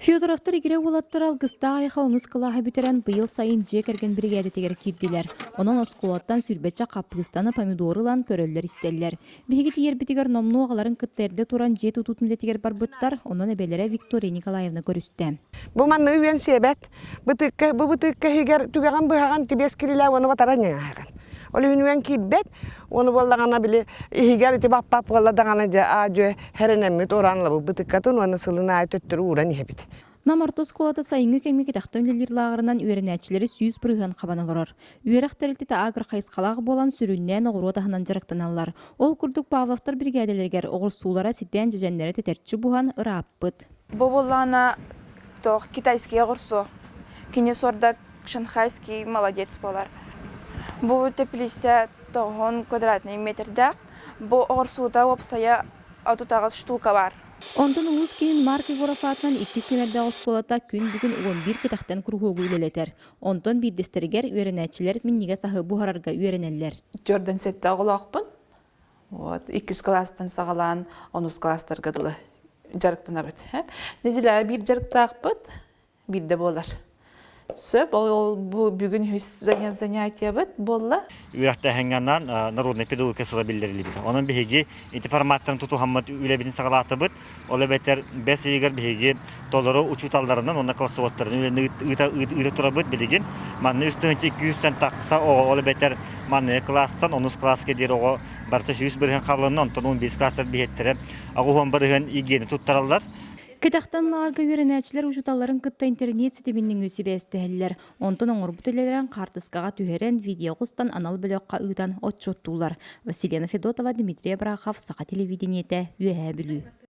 Федоровтар игирэ уолаттара алгыстаах айхал онус кылааһы бүтэрэн быйыл сайын дьиэ кэргэн биригээдэтигэр киирдилэр. Онон оскуолаттан сүүрбэччэ хаппыыстаны, помидору ылан көрөллөр-истэллэр. Биһиги тиийэрбитигэр номнуо аҕаларын кытта эрдэ туран дьиэ тутуутун үлэтигэр барбыттар, онон эбэлэрэ Виктория Николаевна көрүстэ. Бу манна үөн сиэбэт. Бытыыкка, бу бытыыкка иһигэр түгэҕин быһаҕын тибиэс кирилээ уону батаран ньаҥааһыгын. Ол иһин үөн киирбэт, уону буоллаҕына били иһигэр ити баппап буолла даҕаны дьэ аа-дьүө хэрэнэммит ураан ылабыт бытыккатын уонна сылын аайы төттөрү ууран иһэбит. Нам орто оскуолата сайыҥҥы кэмҥэ кэтэхтэн үлэлиир лааҕырынан үөрэнээччилэри 100% хабан олорор. Үөрэх тэрилтэтэ агро хайысхалаах буолан сүрүннээн оҕуруот аһынан дьарыктаналлар. Ол курдук Павловтар биригээдэлэригэр оҕурсуулара ситээн дьэдьэннэрэ тэтэрчи буһан ырааппыт. Бу буоллаҕына туох китайский оҕурсу. Кини суорда шанхайский молодец буолар. Бу теплица тоҕуһун квадратный метрдээх. Бу оҕурсуута уопсайа 38 штука баар. Онтон улуус киинин Марк Егоров аатынан иккис нүөмэрдээх оскуолата күн бүгүн 11 кэтэхтэн куруһуогу үлэлэтэр. Онтон биирдэстэригэр үөрэнээччилэр минньигэс аһы буһарарга үөрэнэллэр. Төрдөн сэттэ оҕолоохпун. Вот, иккис кылаастан саҕалаан онус кылаастарга дылы дьарыктанабыт. Нэдиэлэҕэ биир дьарыктаахпыт, биирдэ буолар. Сөп, ол бу бүгүн үһүс занятиябыт буолла. Үөрэхтээһиҥҥэ анаан народнай педагогика сыла биллэриллибитэ. Онон биһиги ити форматтан тутуһаммыт үлэбитин саҕалаатыбыт. Ол эбэтэр бэс ыйыгар биһиги толору учууталларынан уонна классоводтарын үлэни ыыта, ыыта турабыт билигин. Манна 3200 тахса оҕо, ол эбэтэр манныгы кылаастан онус кылааска диэри оҕо барыта 100% хабыланна, онтон 15 класстар биһиэттэрэ 80% игиэни туттараллар. Кэтэхтэн лаарга үөрэнээччилэр учууталларын кытта интэриниэт ситимин нөҥүө сибээстэһэллэр. Онтон оҥорбут үлэлэрин хаартыскаҕа түһэрэн, видеоҕа устан анал бөлөххө ыытан отчуоттууллар. Василена Федотова, Дмитрий Абрахов, Саха телевидениетэ, Үөһээ Бүлүү.